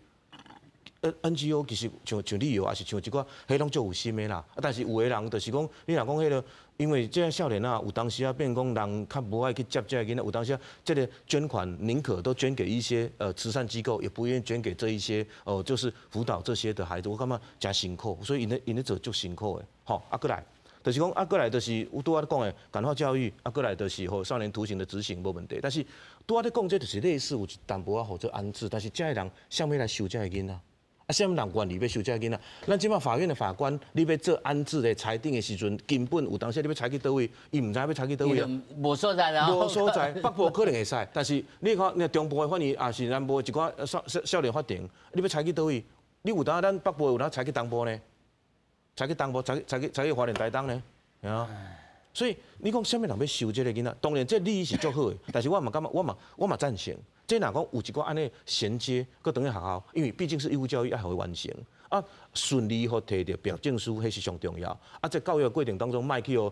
NGO 其實像旅遊，抑是像一寡，彼攏足有心的啦。啊，但是有的人就是講，你若講彼個，因為這少年仔有當時啊變講人較無愛去接這个囡仔，有當時啊，這個捐款寧可都捐給一些慈善機構，也不願意捐給這一些哦，就是輔導這些的孩子。我感覺誠辛苦，所以𪜶咧做足辛苦的。吼，啊，閣來，就是講啊，閣來就是有拄仔講的感化教育，啊，閣來就是予少年徒刑的執行無問題。但是拄仔咧講這就是類似有一淡薄仔予做安置，但是這个人啥物來收這个囡仔？啊，啥物人願意欲收這个囡仔？咱這擺法院的法官，你欲做安置的裁定的時陣，根本有當時你欲裁去佗位，伊毋知欲裁去佗位啊。無所在啦。無所在，北部可能會使，但是你看，你中部的法院抑是南部的一寡少年法庭，你欲裁去佗位？你有當咱北部有當裁去東部呢？裁去東部，裁去花蓮台東呢？啊。所以你講啥物人欲收這个囡仔？當然這利益是足好的，但是我嘛感覺，我嘛贊成。這若講有一寡按呢銜接，閣轉去學校，因為畢竟是義務教育，愛予伊完成。啊，順利予提著畢業證書，彼是上重要。啊，這教育過程當中，莫去予落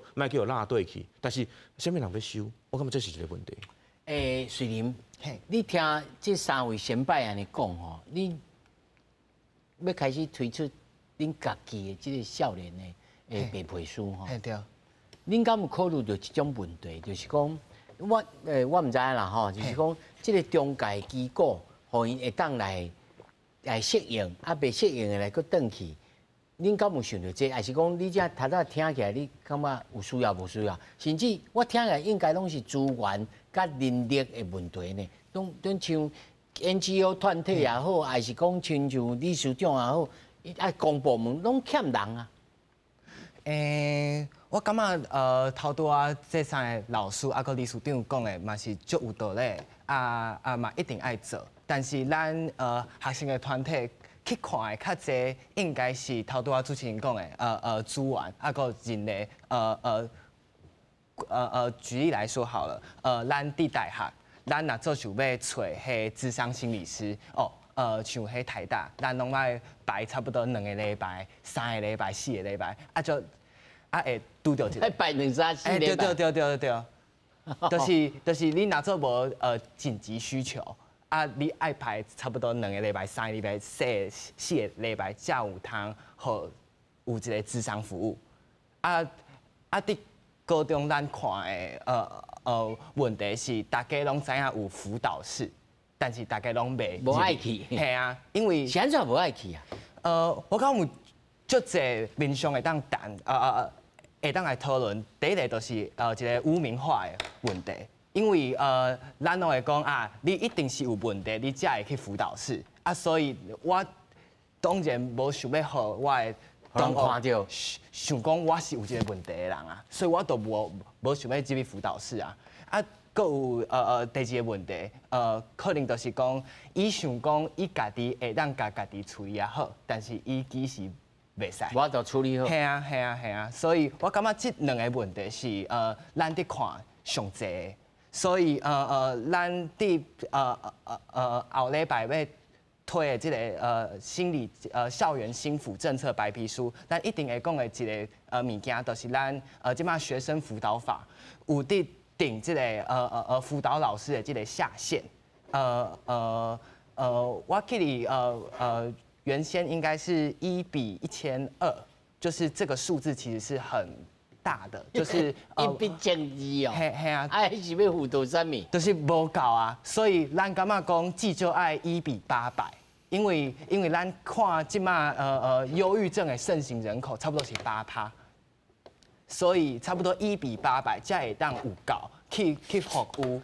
綴去。但是啥物人欲收？我感覺這是一個問題。瑞林，你聽這三位先輩按呢講吼，你欲開始推出恁家己的這個少年的白皮書吼？嘿對。恁敢有考慮著這種問題？就是講，我毋知啦吼，就是講這個中介機構，予𪜶會當來適應，啊，袂適應的來閣轉去。恁敢有想著這個？抑是講你這頭拄聽起來，你感覺有需要無需要？甚至我聽起來應該攏是資源佮人力的問題呢。攏像 NGO 團體也好，抑是講親像理事長也好，啊，公部門攏欠人啊。我感覺頭拄仔這三個老師啊，閣理事長講的嘛是足有道理，啊啊嘛一定愛做。但是咱學生的團體去看的較濟，應該是頭拄仔主持人講的，資源啊，閣人力，舉例來說好了，咱佇大學，咱若做想欲揣彼諮商心理師，哦，像彼台大，咱攏愛排差不多2個禮拜、3個禮拜、4個禮拜，啊就啊會拄著一個。排兩三四禮拜。對對對對對，就是你若做無緊急需求。啊，你愛排差不多2個禮拜、3個禮拜、四個禮拜，才有通予有一個諮商服務。啊啊！佇高中咱看的問題是，大家攏知影有輔導室，但是大家攏袂無愛去。嘿啊，因為是按怎無愛去啊？我感覺有足濟面向會當談，會當來討論。第一個就是一個污名化的問題。因為咱攏會講啊，你一定是有問題，你才會去輔導室啊，所以我當然無想欲予我的同學看著，想講我是有這個問題的人啊，所以我都無想欲入去輔導室啊。啊，閣有第二個問題，可能就是講，伊想講伊家己會當共家己處理啊好，但是伊其實袂使。無法度處理好。嘿啊嘿啊嘿啊，所以我感覺這兩個問題是咱佇看上濟。所以咱佇後禮拜欲推的這個心理校園心輔政策白皮書，咱一定會講的一個物件，就是咱這擺學生輔導法有佇定這個輔導老師的這個下限。我記得原先應該是1比1200，就是這個數字其實是很大的，就是1比1200哦，嘿嘿啊，啊，彼是欲輔導啥物？就是無夠啊，所以咱感覺講至少愛1比800，因為咱看這馬憂鬱症的盛行人口差不多是8趴，所以差不多一比八百才會當有夠去服務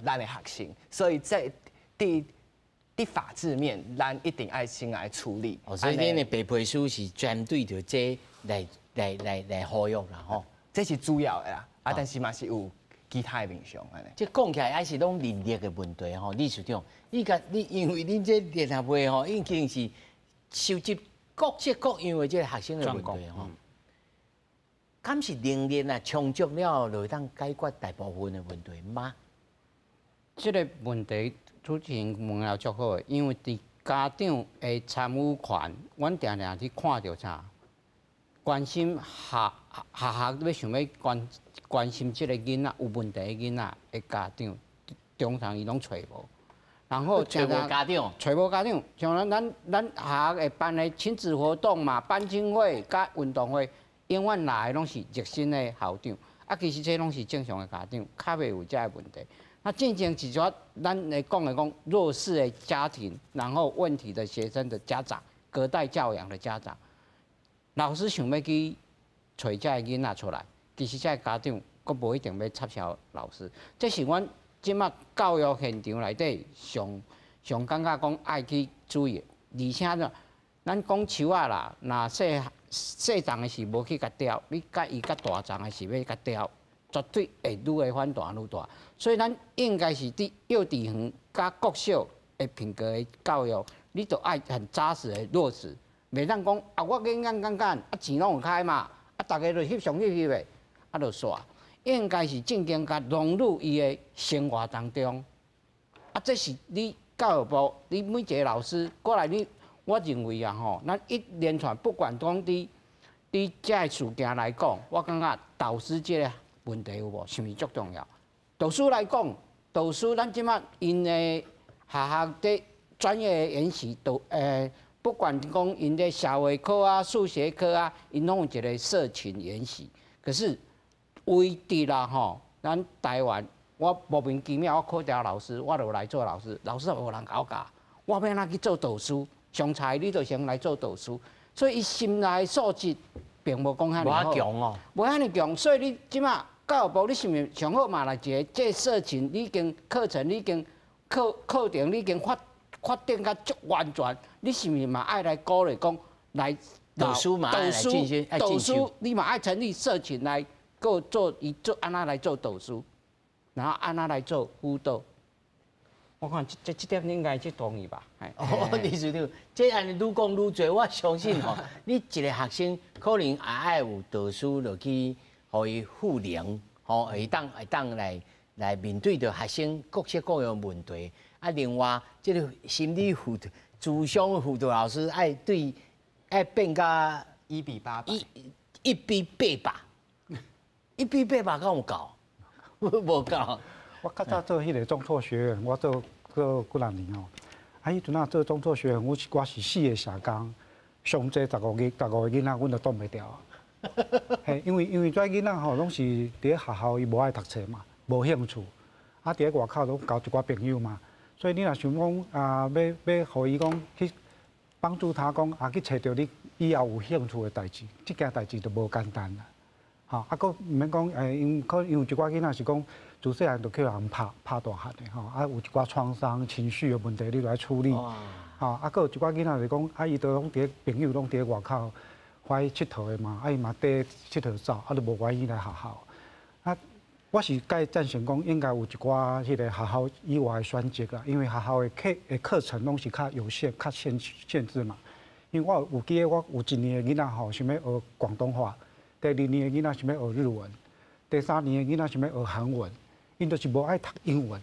咱的學生，所以這佇法制面，咱一定愛先來處理。哦，所以恁的白皮書是針對著這來呼籲啦吼，這是主要的啦，啊，但是嘛是有其他的面向按呢。這講起來還是攏人力的問題吼，理事長，你共你因為恁這聯合會吼，已經是收集各式各樣的這個學生的問題吼，敢是能力啊充足了，就會當解決大部分的問題嗎？這個問題主持人問了足好的，因為佇家長的參與權，阮定定去看著啥？關心學校欲想欲關心這個囡仔有問題的囡仔的家長，通常伊攏揣無。然后揣无家长，揣无家长，像咱学校会办的亲子活动嘛，班亲会佮运动会，永远来的拢是热心的校长。啊，其实这拢是正常的家长，较袂有这个问题。那进前是说，咱来讲的讲弱势的家庭，然后问题的学生的家长，隔代教养的家长，老师想欲去揣这个囡仔出来，其实这个家长阁无一定欲插潲老师。这是阮这马教育现场内底上上感觉讲爱去注意的。而且呢，咱讲树仔啦，若细细丛的时无去共雕，你佮伊较大丛的时欲共雕，绝对会愈会反弹愈大。所以咱应该是伫幼稚园佮国小的品格的教育，你都爱很扎实的落实，袂当讲啊，我简简简单，啊钱拢有开嘛，啊逐家就翕相翕翕的，啊就煞。应该是正经共融入伊的生活当中。啊，这是你教育部，你每一个老师过来，你我认为啊吼，咱一连串不管讲伫这个事件来讲，我感觉导师这个问题有无，是毋是足重要？导师来讲，导师咱这马𪜶的学校的专业的研习，导不管讲𪜶的社会科啊、数学科啊，𪜶拢有一个社群研习。可是唯独啦吼，咱台湾，我莫名其妙我考著老师，我就来做老师，老师也无人共我教，我欲按怎去做导师？上菜你就先来做导师，所以伊心内素质并无讲遐尔好，无强哦，无遐尔强。所以你这马教育部，你是毋是上好嘛来一个这社群已经课程已经课课程已经发发展甲足完全，你是毋是嘛爱来鼓励讲来导师嘛爱来进修爱导师进修你嘛爱成立社群来阁做伊做按怎来做导师，然后按怎来做辅导。我看这这这点你应该去同意吧？哦，理事长，这按呢愈讲愈济，我相信吼，你一个学生可能也爱有导师落去，予伊赋能，吼，会当来面对著学生各式各样问题。啊，另外，这个心理辅导、咨商辅导老师爱对爱变甲 1比800，一比八百，1比800敢有够？无够。我较早做彼个中辍学员，我做做几若年吼。啊，彼阵仔做中辍学员，我是四个社工，上济15个囡仔，阮都挡袂牢。嘿，因为这囡仔吼，拢是伫咧学校伊无爱读册嘛，无兴趣。啊，伫咧外口拢交一寡朋友嘛，所以你若想讲啊，欲予伊讲去帮助他讲啊，去揣著你以后有兴趣的代志，这件代志就无简单啦。吼，啊，阁毋免讲，因可因为一寡囡仔是讲自细汉就去予人拍拍大汉的吼，啊，有一寡创伤、情绪的问题，你著爱处理。吼，啊，阁有一寡囡仔就讲，啊，伊都拢伫咧朋友拢伫咧外口欢喜𨑨迌的嘛，啊，伊嘛缀𨑨迌走，啊，就无愿意来学校。啊，我是介赞成讲，应该有一寡彼个学校以外的选择啦，因为学校的课程拢是较有限、较限制嘛。因为我有记得，我有一年的囡仔吼，想欲学广东话；第二年的囡仔想欲学日文；第三年的囡仔想欲学韩文，𪜶就是无爱读英文。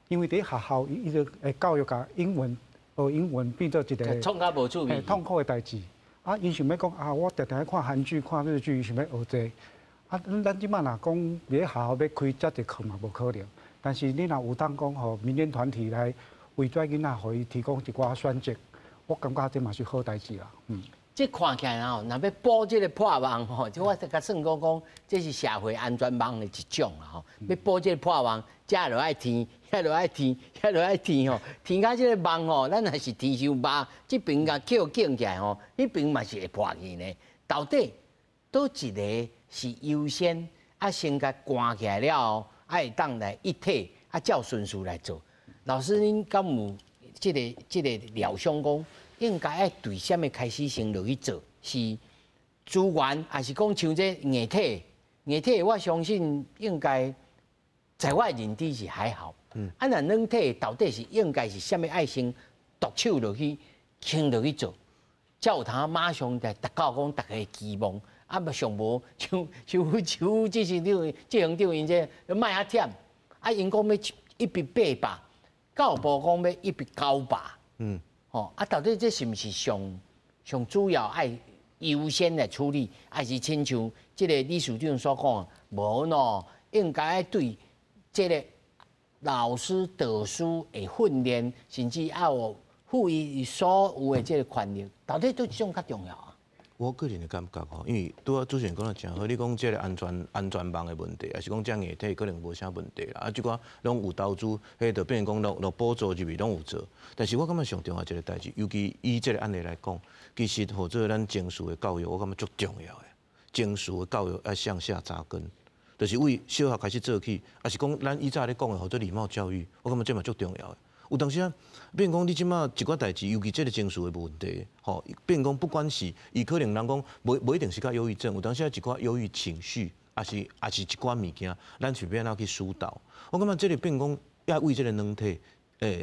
因为伫学校，伊就会教育共英文学英文变做一个创较无趣味、痛苦的代志。啊，𪜶想欲讲啊，我定定爱看韩剧、看日剧，想欲学这个。啊，咱这马若讲伫咧学校欲开遮济课嘛，无可能。但是你若有当讲予民间团体来为这囡仔，予伊提供一寡选择，我感觉这嘛是好代志啦。这看起来吼，若欲补这个破网吼，就我共算讲讲，这是社会安全网的一种啦吼。欲补这个破网，遮就爱添，遐就爱添，遐就爱添吼，添到这个网吼，咱若是添伤密，这边共扣紧起来吼，彼边嘛是会破去呢。到底佗一个是优先，啊，先共关起来了后，啊，会当来一体，啊，照顺序来做。老师，恁敢有这个料想讲，应该爱对啥物开始先落去做？是资源，还是讲像这硬体？硬体我相信应该在我的认知是还好。啊，若软体到底是应该是啥物爱先着手落去，先落去做，才有通马上来达到讲大家的期望。啊，无上无像像像这是长这行长𪜶这莫遐忝。啊，𪜶讲欲1比800，教育部讲欲1比900。吼，啊，到底这是毋是上上主要爱优先来处理，还是亲像这个理事长所讲，无喏，应该爱对这个老师导师的训练，甚至爱有赋予所有的这个权力，到底佗一种较重要啊？我个人的感觉吼，因为拄仔主持人讲得诚好，你讲这个安全网的问题，抑是讲这硬体可能无啥问题啦，啊，这寡拢有投资，彼就变成讲拢补助入去拢有做。但是我感觉上重要一个代志，尤其以这个案例来讲，其实予做咱情绪的教育，我感觉足重要的。情绪的教育爱向下扎根，就是为小学开始做起，抑是讲咱以早咧讲的予做礼貌教育，我感觉这嘛足重要的。有当时啊，变讲你这马一寡代志，尤其这个情绪的问题，吼，变讲不管是伊可能人讲无一定是佮忧郁症，有当时啊一寡忧郁情绪，抑是一寡物件，咱是欲按怎去疏导？我感觉这个变讲要为这个软体，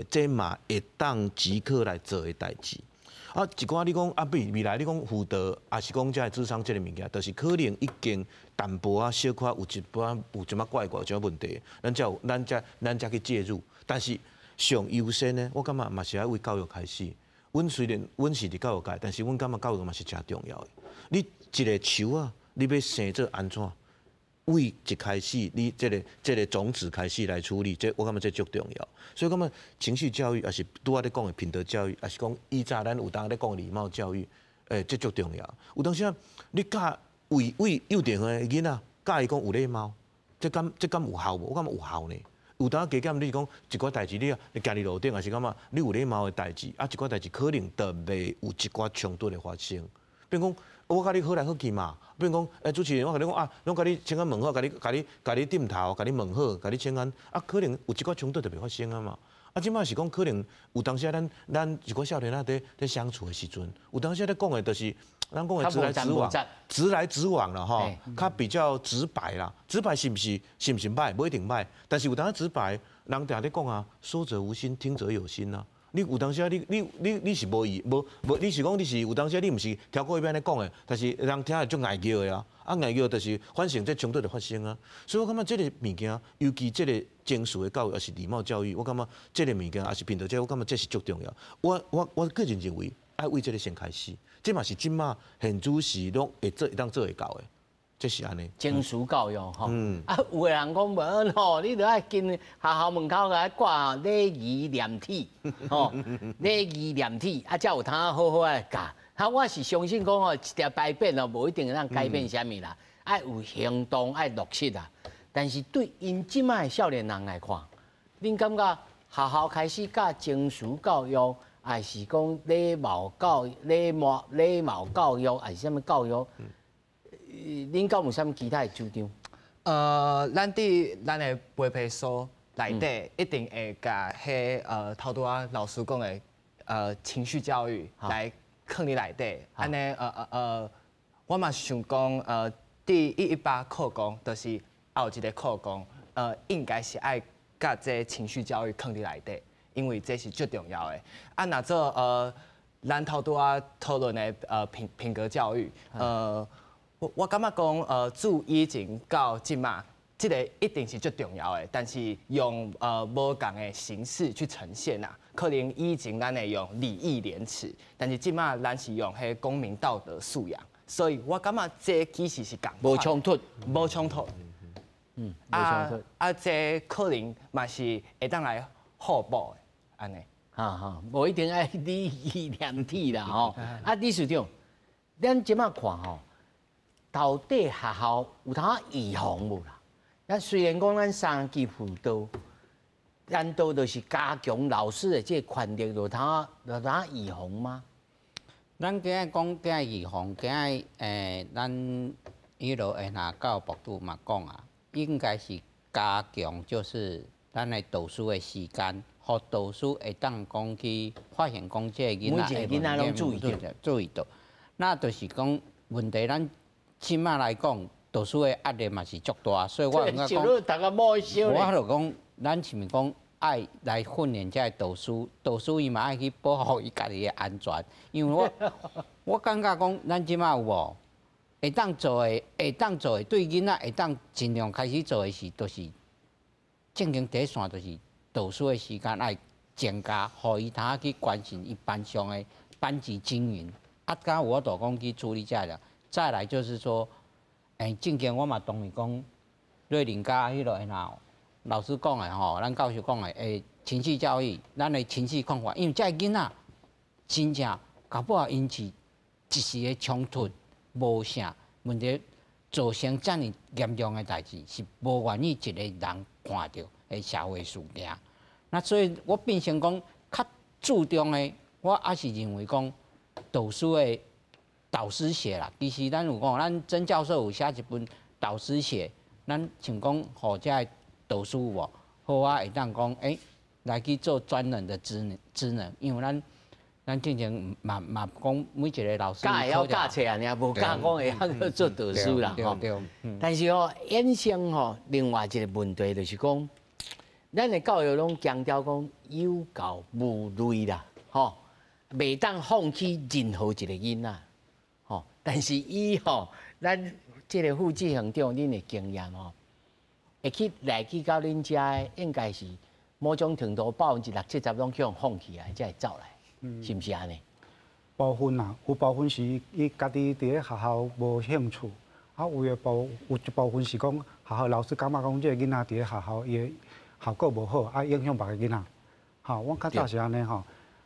这嘛会当即刻来做的代志。啊，一寡你讲啊，未来你讲辅导，抑是讲这个咨商这个物件，就是可能已经淡薄仔小可有一寡有一仔怪怪有一问题，咱才去介入。但是上优先呢，我感觉嘛是爱为教育开始。阮虽然阮是伫教育界，但是阮感觉教育嘛是诚重要的。你一个树仔，你欲生做按怎？为一开始，你这个种子开始来处理，这我感觉这足重要。所以感觉情绪教育，抑是拄仔咧讲的品德教育，抑是讲以早咱有当咧讲的礼貌教育，这足重要。有当时啊，你教为为幼稚园的囡仔教伊讲有礼貌，这敢有效无？我感觉有效呢。有当加减，你讲一寡代志，你啊，你行伫路顶，抑是感觉你有礼貌的代志，啊，一寡代志可能就袂有一寡冲突的发生。比如讲，我共你好来好去嘛。比如讲，主持人，我共你讲啊，拢共你请安问好，共你点头，共你问好，共你请安，啊，可能有一寡冲突就袂发生啊嘛。啊，这马是讲可能有当时咱咱一寡少年仔伫相处的时阵，有当时咧讲的就是咱讲的直来直往，直来直往啦吼，较比较直白啦。直白是毋是歹？无一定歹，但是有当时直白，人定咧讲啊，说者无心，听者有心啊。你有当时啊，你是无意无无，你是讲你是有当时你毋是超过伊按呢讲的，但是人听会足碍叫的啊，啊碍叫就是反正这冲突就发生啊。所以我感觉这个物件，尤其这个情绪的教育，抑是礼貌教育，我感觉这个物件抑是品德教育，我感觉这是足重要。我个人认为，爱为这个先开始，这嘛是这马现主时拢会做会当做会到的。这是按呢，情绪教育吼，啊，有的人讲无吼，你著爱跟学校门口共挂礼仪廉耻，吼，礼仪廉耻，啊，才有通好好来教。啊，我是相信讲吼，一条牌匾哦，无一定会当改变啥物啦，爱有行动，爱落实啦。但是对𪜶这马的少年人来看，恁感觉学校开始教情绪教育，抑是讲礼貌教育，抑是啥物教育？恁敢有啥物其他的主张？咱伫咱的白皮书内底一定会共彼头拄仔老师讲的情绪教育来放伫内底。按呢我嘛想讲伫118课纲，就是后一个课纲，应该是爱共这情绪教育放伫内底，因为这是最重要的。啊，若做咱头拄仔讨论的品格教育，我感觉讲，自以前到这马，这个一定是最重要的，但是用无仝的形式去呈现啦。可能以前咱会用礼义廉耻，但是这马咱是用彼公民道德素养，所以我感觉这其实是仝。无冲突，无冲突。嗯，无冲突。啊，这可能嘛是会当来互补的，按呢。哈哈，无一定爱礼义廉耻啦吼。啊，理事长，咱这马看吼，到底学校有通预防无啦？咱虽然讲咱三级辅导，难道就是加强老师的这个权力，就通预防吗？咱今仔讲今仔预防，今仔咱彼落会若教育部拄嘛讲啊，应该是加强就是咱的导师的时间，予导师会当讲去发现讲这个囡仔，每一个囡仔拢注意到，注意到。那就是讲问题，咱这马来讲，导师的压力嘛是足大，所以我感觉讲，我就讲，咱是毋讲爱来训练这个导师，导师伊嘛爱去保护伊家己的安全，因为我感觉讲，咱这马有无会当做的，对囡仔会当尽量开始做的是，就是正经第一线，就是导师的时间爱增加，予伊通去关心伊班上的班级经营，啊，敢有法度讲去处理这个。再来就是说，正经我嘛同意讲，瑞林佮彼落那老师讲的吼，咱教授讲的，情绪教育，咱的情绪控管，因为这个囡仔真正搞不好𪜶是一时的冲突，无啥问题，造成遮尔严重的代志，是无愿意一个人看著的社会事件。那所以我变成讲较注重的，我也是认为讲导师的导师学啦。其实咱有讲，咱曾教授有写一本导师学，咱想讲予这个导师有无好啊，会当讲来去做专人的职能，因为咱进前嘛嘛讲每一个老师教会晓教册啊，尔无教讲会晓去做导师啦吼。但是吼，衍生吼另外一个问题就是讲，咱的教育拢强调讲有教无类啦，吼，袂当放弃任何一个囡仔，吼。但是以吼咱这个副执行长恁的经验吼，会去来去到恁遮的，应该是某种程度60%、70%拢去予放弃啊，才会走来，是毋是按呢？部分啊，有部分是伊家己伫咧学校无兴趣，啊，有一部分是讲学校老师感觉讲这个囡仔伫咧学校伊的效果无好，啊，影响别个囡仔。吼，阮较早是按呢吼，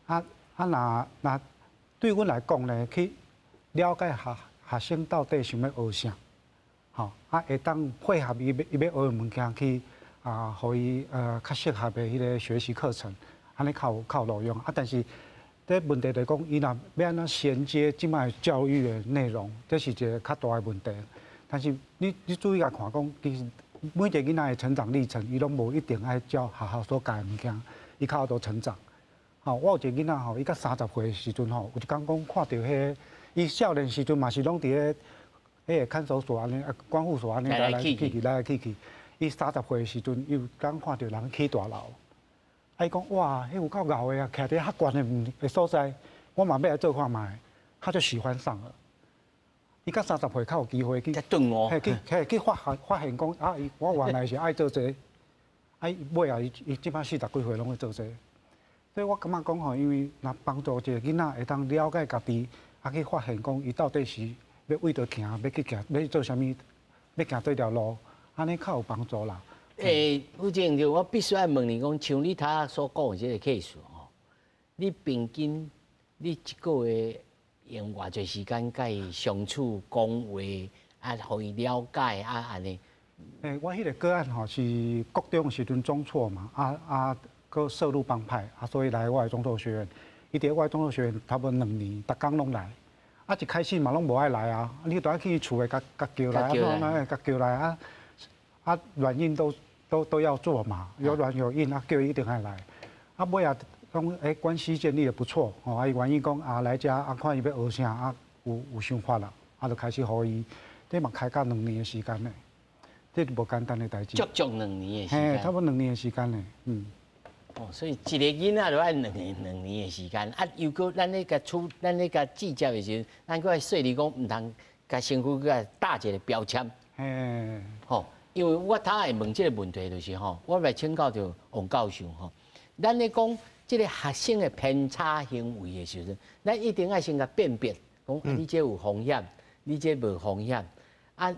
啊若对阮来讲呢，去了解学生到底想欲学啥，吼，啊，会当配合伊欲学的物件去啊，予伊较适合的彼个学习课程，按呢较有路用。啊，但是这问题就是讲，伊若欲按怎衔接这摆教育的内容，这是一个较大的问题。但是你注意共看讲，其实每一个囡仔的成长历程，伊拢无一定爱照学校所教的物件，伊较有法度成长。吼，我有一个囡仔吼，伊到30岁的时阵吼，有一工讲看著彼个，伊少年时阵嘛是拢伫咧彼个看守所按呢，啊，关护所按呢来来去去来来去去。伊三十岁的时阵，伊有工看著人起大楼，啊，伊讲哇，彼有够𠢕的啊，徛伫较悬的所在，我嘛欲来做看觅，他就喜欢上了。伊到三十岁较有机会去，顿悟，去发现讲啊，伊我原来是爱做这个，啊，尾啊，伊这摆40几岁拢咧做这个。所以我感觉讲吼，因为若帮助一个囡仔会当了解家己，啊去发现讲伊到底是欲为佗行，欲去行，欲做啥物，欲行佗条路，按呢较有帮助啦。副执行长，我必须爱问你讲，像你头仔所讲的这个 case 吼，你平均你一个月用偌济时间佮伊相处、讲话，啊，予伊了解啊，按呢？我彼个个案吼是国中时阵中辍嘛，啊，阁涉入帮派，啊，所以来我的中辍学院。伊伫我的中辍学院差不多两年，逐工拢来。啊，一开始嘛拢无爱来啊，你都爱去厝内共共叫来，啊，共叫来啊，啊，软硬都要做嘛，有软有硬，啊，叫伊一定爱来。啊，尾仔讲，关系建立得不错，吼，啊，伊愿意讲啊来遮啊，看伊欲学啥，啊，有想法啦，啊，就开始予伊，这嘛开到两年的时间咧，这无简单的代志。足足两年的时间。嘿，差不多两年的时间咧，嗯。哦，所以一个囡仔就爱两年的时间，啊，又阁咱咧共制接的时阵，咱阁爱细腻讲，毋通共身躯阁打一个标签。吼，因为我头会问这个问题，就是吼，我来请教著王教授吼，咱咧讲这个学生的偏差行为的时阵，咱一定爱先共辨别，讲啊，你这有风险，你这无风险。啊，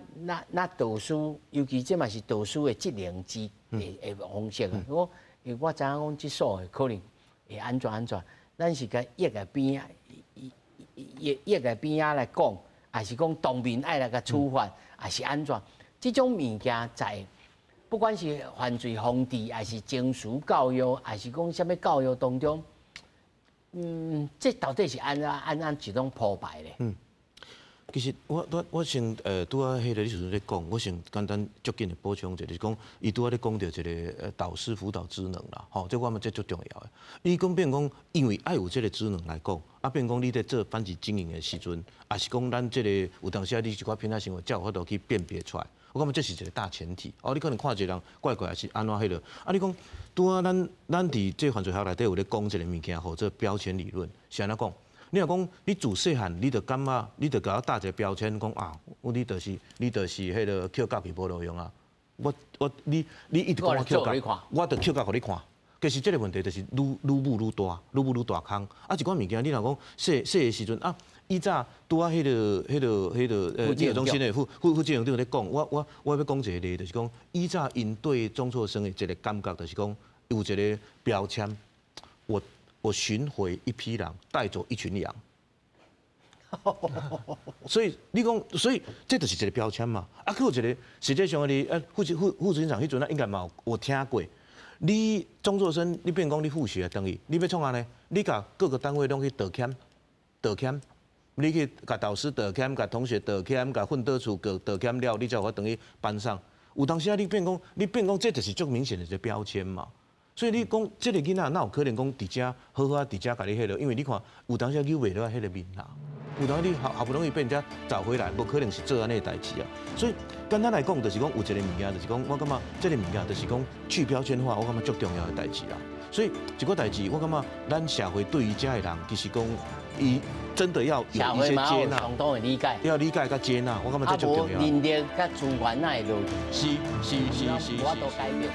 那导师，尤其这嘛是导师的职能之的方式啊。我因为我知影讲这所的可能会按怎按怎，咱是共约在边仔，约约在边仔来讲，还是讲当面爱来共处罚，还是按怎？这种物件在不管是犯罪防治，还是情绪教育，还是讲啥物教育当中，这到底是按怎按怎一种铺排咧？嗯。其实我先拄仔彼个你时阵咧讲，我先简单足紧的补充一下，就是讲伊拄仔咧讲著一个导师辅导职能啦，吼，这我感觉这足重要的。伊讲变讲，因为爱有这个职能来讲，啊变讲你咧做班级经营的时阵，也是讲咱这个有当时啊，你一寡偏差行为才有法度去辨别出来。我感觉这是一个大前提。哦，你可能看一个人怪怪，还是按怎彼落？啊，你讲拄仔咱伫这犯罪学内底有咧讲这个物件，号做标签理论，是按怎讲？你若讲你自细汉，你就感觉，你就共我打一个标签，讲啊，你就是彼个扣教去无路用啊！我你一直讲我扣教，我就扣教予你看。其实这个问题就是愈愈母愈大，愈母愈大空。啊，一寡物件你若讲细细的时阵啊，以早拄仔彼个指导中心的副执行长咧讲，我欲讲一个例，就是讲以早𪜶對中輟生的一个感覺，就是講有一個標籤，我尋回一匹狼，帶走一群羊。所以你講，所以這就是一個標籤嘛。啊，閣有一個實際上你副執行長彼陣啊，應該嘛有有聽過。你中輟生，你變講你復學轉去，你欲創啥呢？你共各個單位攏去道歉，道歉。你去共導師道歉，共同學道歉，共訓導處道歉了，你才有法轉去班上。有當時啊，你變講，這就是足明顯的一個標籤嘛。所以你講這個囡仔，哪有可能講佇遮好好啊，佇遮共你彼落？因為你看有當時啊，扭袂落彼個面啦。有當你好好不容易被人家找回來，無可能是做按呢的代誌啊。所以簡單來講，就是講有一個物件，就是講我感覺這個物件就是講去標籤化，我感覺足重要的代誌啦。所以這個代誌，我感覺咱社會對於遮的人，其實講伊真的要有一些接納，相當的理解，要理解佮接納，我感覺這足重要。能力佮資源哪會落去？是是是是是。無法度改變。